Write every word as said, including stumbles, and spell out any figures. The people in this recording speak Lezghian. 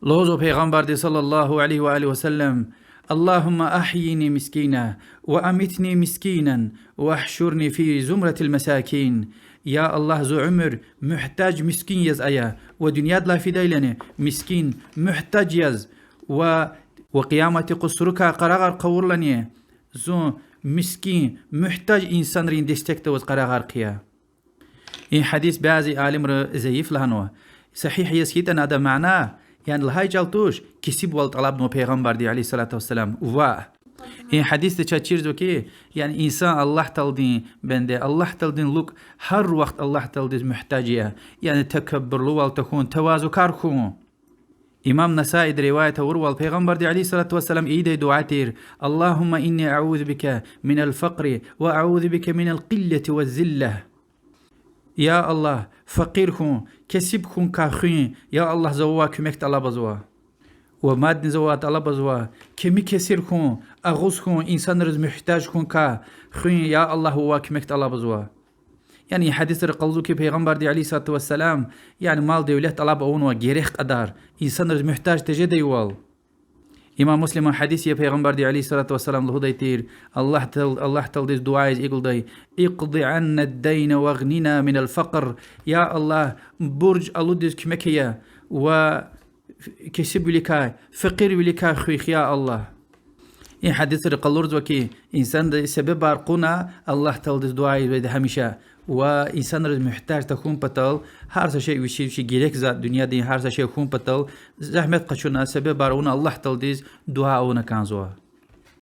Лугьузва Пайгъамбарди صلى الله عليه وآله وسلم: اللهم أحيني مسكينا وأمتني مسكينا واحشرني في زمرة المساكين. Я Аллагь, зи уьмуьр муьгьтеж, мискин яз ая, ва дуьньядилай фидайлани мискин, муьгьтеж яз, ва, ва къиямат юкъуз сурукай къарагъар къавурилани зун мискин, муьгьтеж инсанрин дестекда аваз къарагъар хъия. И гьадис бязи алимри заиф лагьанва. Сагьигь яз хьайитӀани адан мана, яни лагьай чӀал туш, кесибвал тӀалабнава Пайгъамбарди عليه الصلاة والسلام. Ва и гьадисди чаз чирзава хьи, яни инсан Аллагь Тааладин бенде, Аллагь Тааладин лукӀ, гьар вахт Аллагь Тааладиз муьгьтеж я, яни такаббурлувал тахьун, тавазукар хьун. Имам Насаиди риваят авурвал, Пайгъамбарди عليه الصلاة والسلام ийидай дуьа тир: اللهم إني أعوذ بك من الفقر وأعوذ بك من القلة والذلة. Я Аллагь, факъир хьун, кесиб хьун квай хуьн, я Аллагь, за вавай куьмек тӀалабзава. Ва мадни за вавай тӀалабзава кими-кесир хьун, агъуз хьун, инсанриз муьгьтеж хьун квай хуьн, я Аллагь, вавай куьмек тӀалабзава. Яни и гьадисра къалурзава хьи, Пайгъамбарди عليه الصلاة والسلام, яни мал-девлет тӀалаб авунвай герек кьадар, инсанриз муьгьтеж тежедайвал. Имам Муслиман гьадис я, Пайгъамбарди عليه الصلاة والسلام лугьудай тир, Аллагь Таал-, Аллагь Тааладиз дуьа ийиз икӀ лугьудай: اقض عنا الدين وأغننا من الفقر. Я Аллагь, бурж алудиз куьмек ая ва кесибвиликай, факъирвиликай хуьх, я Аллагь. И гьадисра къалурзава хьи, инсанди себебар кьуна Аллагь Тааладиз дуьа ийизвайди гьамиша, ва инсанриз муьгьтеж тахьун патал, гьар са шей вичи-вичи герек затӀ, дуьньядин гьар са шей хьун патал, зегьмет къачуна, себебар авуна Аллагь Тааладиз дуьа авуна кӀанзава.